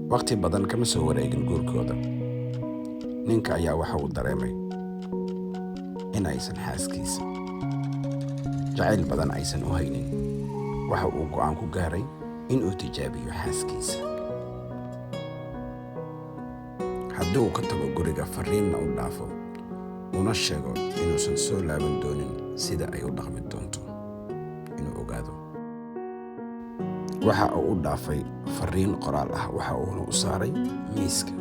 Waqti badan kama soo wareegin guurkooda. Ninka ayaa waxa uu dareemay in aysan xaaskiisa jacayl badan aysan u haynin. Waxa uu go'aan ku gaaray in uu tijaabiyo xaaskiisa. Haddii uu ka tago guriga, fariinna u dhaafo, una sheego inuusan soo laaban doonin, sida ay u dhaqmi doonto inuu ogaado. Waxa uu u dhaafay fariin qoraal ah, waxa uuna u saaray miiska.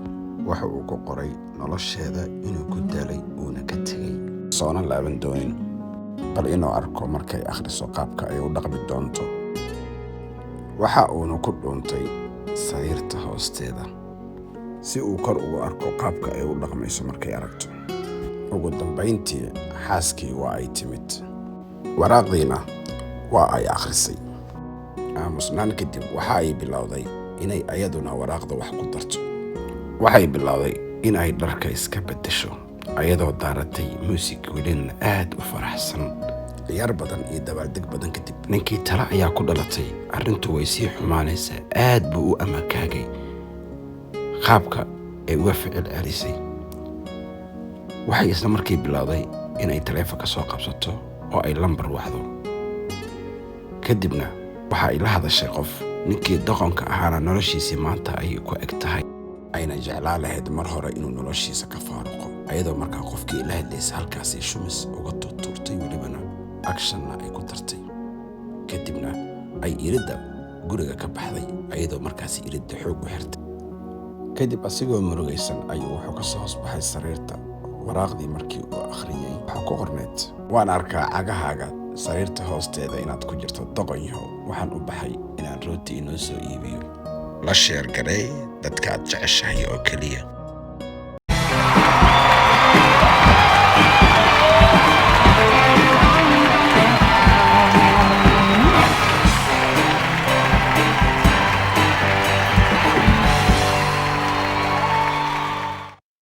Waxa uu ku qoray nolosheeda inuu ku daalay, uuna ka tegay, soona laaban doonin, bal inuu arko markay akhriso qaabka ay u dhaqmi doonto. Waxa uuna ku dhuuntay sariirta hoosteeda si uu kor ugu arko qaabka ay u dhaqmayso markay aragto. Ugu dambayntii xaaskii waa ay timid, waraaqdiina waa ay akhrisay. Aamusnaan kadib waxa ay bilowday inay ayaduna waraaqda wax ku darto. Waxay bilowday in ay dharka iska beddesho, ayadoo daaratay muusig, welina aad u faraxsan. Ciyaar badan iyo dabaaldeg badan kadib, ninkii tale ayaa ku dhalatay. Arrintu way sii xumaanaysaa. Aad buu u amakaagay qaabka ay uga ficil celisay. Waxay isla markii bilowday inay taleefonka soo qabsato oo ay lambar wacdo. Kadibna waxa ay la hadashay qof. Ninkii doqonka ahaana noloshiisii maanta ayay ku eg tahay, ayna jeclaa lahayd mar hore inuu noloshiisa ka faaruqo, ayadoo markaa qofkii la hadlaysa halkaasi shumis uga tuurtuurtay, welibana actionna ay ku dartay. Kadibna ay iridda guriga ka baxday, ayadoo markaasi iridda xoog u xirtay. Kadib asigoo murugaysan ayuu wuxuu ka soo hoosbaxay sariirta. Waraaqdii markii uu akhriyey waxaa ku qorneyd: "Waan arkaa cagahaaga sariirta hoosteeda inaad ku jirto, doqonyahow. Waxaan u baxay inaan rooti inoo soo iibiyo." La share garee dadka aad jeceshahay oo keliya.